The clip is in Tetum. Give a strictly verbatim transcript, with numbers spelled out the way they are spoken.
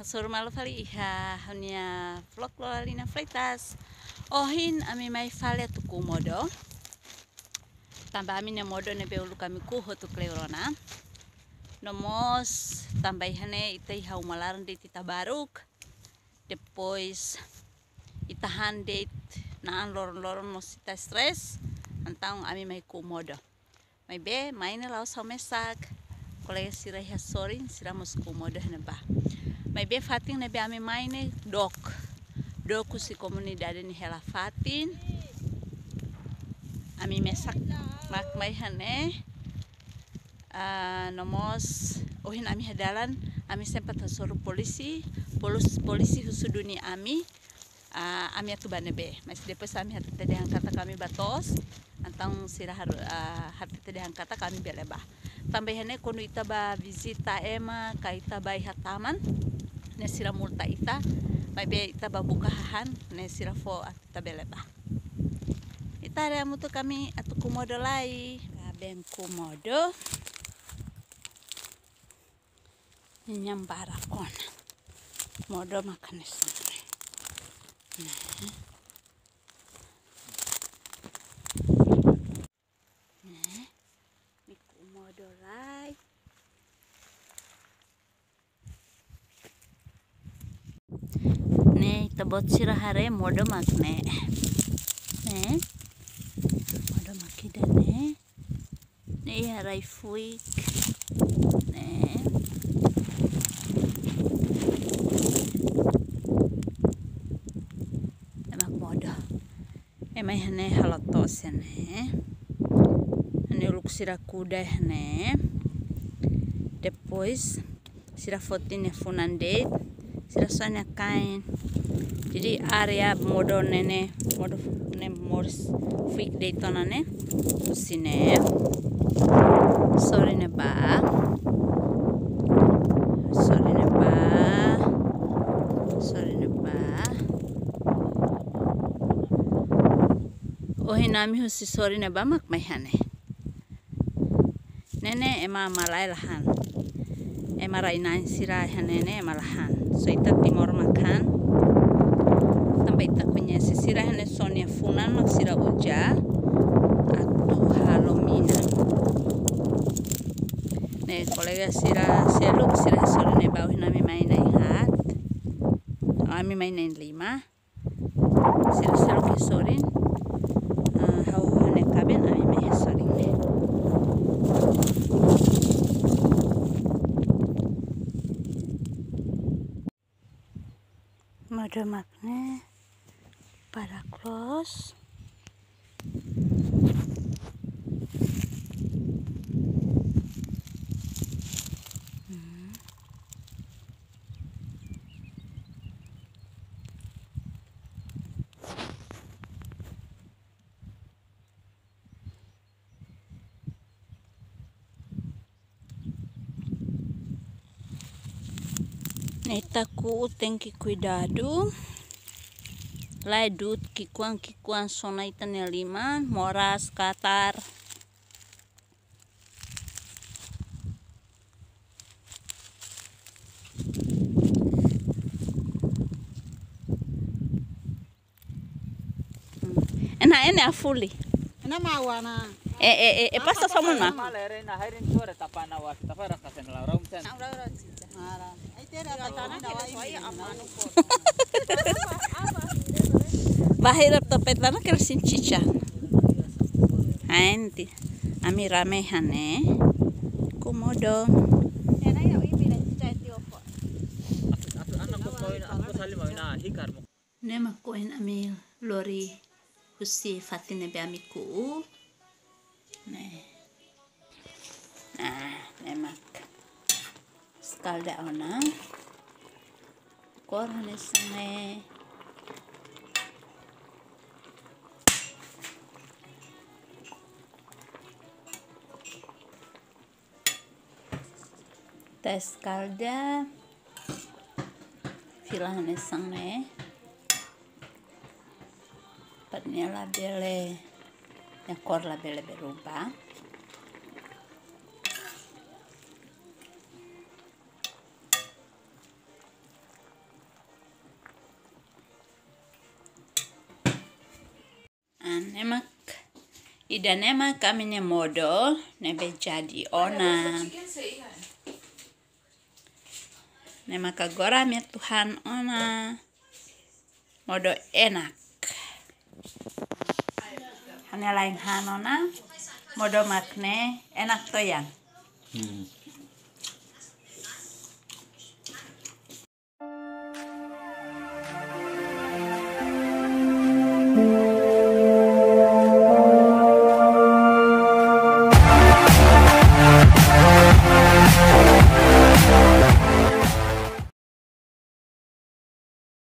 Hasoru malu fali iha ha'u-nia vlog Loralina Freitas. Ohin ami mai fali atu kuu modo. Tanba ami-nia modo ne'ebé uluk ami kuu hotu kleur ona. No mós tanba iha ne'e ita iha uma laran de'it, ita baruk. Depois ita han de'it na'an loron-loron mós ita stress. Entaun ami mai kuu modo. Maibé mai ne'e la'ós ha'u mesak. Kolega sira iha sorin, sira mós kuu modo iha ne'ebá. Maibé fatin ne'ebé ami mai ne'e dook. Dook husi komunidade nia hela fatin. Ami mesak mak mai iha ne'e. Ah, no mós ohin ami iha dalan, ami sempat hasoru polisi, polus-, polisi husu duni ami, ah, ami atu bá ne'ebé. Mas depois ami hatete dehan katak ami bá to'os, entaun sira haru-, ah, hatete dehan katak ami bele bá. Tanba iha ne'e kuandu ita bá vizita ema, ka ita bá iha taman, ne'e sira multa ita, maibé ita bá buka hahán, ne'e sira fó atu ita bele bá. Ita haree hamutuk ami atu kuu modo lai. Kaben kuu modo. Nyam barak ona. Modo mak hanesan ne'e. Ne'e. Ne'e. Ami kuu modo lai. Ne'e, ita-boot sira haree modo mak ne'e. Ne'e. Modo mak ida-ne'e. Ne'e iha rai-fuik. Ne'e. Ne'e mak modo. Ema iha ne'e halo to'os iha ne'e. Ne'e uluk sira kuda iha ne'e. Depois sira foti nia funan de'it, sira soe nia kain. Jadi área modo ne'e ne'e, modo ne'e moris fuik de'it ona ne'e. Husi ne'e. Sorin ne'ebá. Sorin ne'ebá. Sorin ne'ebá. Ohin ami husi sorin ne'ebá mak mai iha ne'e. Ne'e ne'e ema malae la han. Ema rai-na'in sira iha ne'e ne'e ema la han. Só ita Timor mak han. Tanba ita koñese sira iha ne'e, só nia funan mak sira uza atu halo mina. Ne'e kolega sira seluk sira sorin ne'ebá ohin ami mai na'in haat. Ami mai na'in lima. Sira seluk iha sorin. Ah, ha'u ho ha'u-nia kaben ami mai iha sorin. Modo mak ne'e, barak loos. Hmm. Ne'e ita kuu tenke kuidadu. Lae du'ut ki'ikoan-ki'ikoan sona ita-nia liman, moras, katar. Ena, ena afuli. Ena mawana. E, e, e, e, pasa somun ma. Mala ere na hairin sore tapana wa, tapara kasen la raum sen. Ara. Ai tera tapana da wa ini. Bahira topetana ker sin cica. Aenti. Ami rame iha ne'e. Kuu modo. Ena ya ui bila cica eti ofo. Aku, aku anak kos mau ina, aku sali mau ina hikar mo. Ne'e mak ohin ami lori husi fatin ne'ebé ami kuu. Ne'e. Nah, ne'e mak. Eskalda ona. Kór hanesan ne'e. Ita eskalda, fila hanesan ne'e. Para nia labele, nia kór labele berubah. Ida-ne'e mak ami-nia modo ne'ebé jadi ona. Ne'e mak agora ami atu han ona modo enak. Ha'u-nia la'en han ona modo mak ne'e, enak to, Yan? Hmm.